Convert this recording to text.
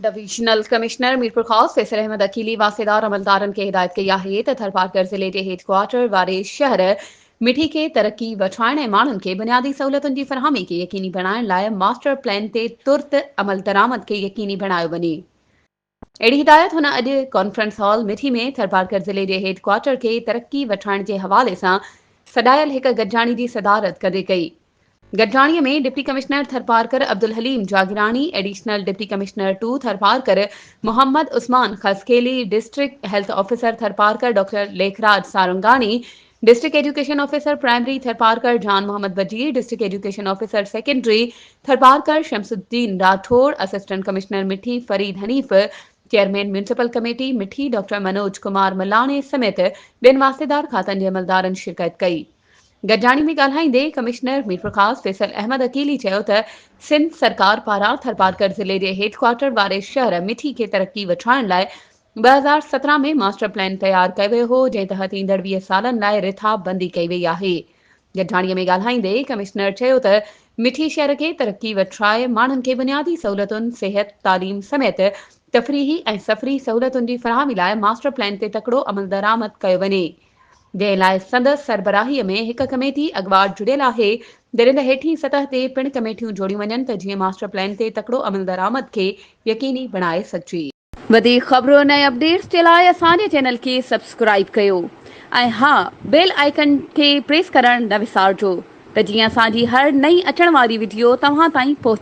Divisional commissioner Mirpurkhas Faisal Ahmed Aqeeli واسطيدار عملدارن کي هدايت ڪئي آهي ته ٿرپارڪر ضلعي جي هيڊ ڪوارٽر واري شهر مٺي کي ترقي وٺرائڻ ۽ ماڻهن کي بنيادي سهولتن جي فراهمي کي يقيني بڻائڻ لاء ماسٽر پلان تي ترت عملدرآمد کي يقيني بڻايو وڃي. اهڙي هدايت هن اڄ ڪانفرنس هال مٺي ۾ ٿرپارڪر ضلعي جي هيڊ ڪوارٽر کي ترقي وٺرائڻ جي حوالي سان سڏايل هڪ گڏجاڻي جي صدارت ڪندي ڪئي. گڏجاڻي ۾ deputy commissioner Tharparkar Abdul Haleem Jagirani, additional deputy commissioner two Tharparkar Muhammad Usman Khaskheli, district health officer Tharparkar doctor Lekhraj Sarangani, district education officer primary Tharparkar Jan Muhammad Bajeer, district education officer secondary Tharparkar Shams Uddin Rathore, assistant commissioner Mithi Farid Hanif, chairman municipal committee Mithi doctor Manoj Kumar Malani سميت ٻين واسطيدار کاتن جي عملدارن شرڪت ڪئي. گڏجاڻي ۾ ڳالهائيندي ڪمشنر ميرپورخاص فيصل احمد عقيلي چيو ته سنڌ سرڪار پاران ٿرپارڪر ضلعي جي هيڊ ڪوارٽر واري شهر مٺي کي ترقي وٺرائڻ لاء 2017 ۾ ماسٽر پلان تيار ڪيو ويو هو جنهن تحت ايندڙ 20 سالن لاء رٿا بندي ڪئي وئي آهي. گڏجاڻي ۾ ڳالهائيندي ڪمشنر چيو ته مٺي شهر کي ترقي وٺرائي ماڻهن کي بنيادي سهولتن، صحت، تعليم سميت تفريحي ۽ سفري سهولتن جي فراهمي لاء ماسٽر پلان تي تڪڙو عملدرآمد ڪيو وڃي. جنهن لاء سندس سربراهيء ۾ هڪ ڪميٽي اڳواٽ جڙيل آهي، جڏهن ته هيٺين سطح تي پڻ ڪميٽيون جوڙيون وڃن ته جيئن ماسٽر پلان تي تڪڙو عملدرآمد کي يقيني بڻائي سگهجي. وڌيڪ خبرن ۽ اپڊيٽس جي لاء اسان جي چينل کي سبسڪرائيب ڪيو ۽ ها بيل آئيڪن کي پريس ڪرڻ نه وسارجو ته جيئن اسان جي هر نئين اچڻ واري وڊيو توهان تائين پهچي.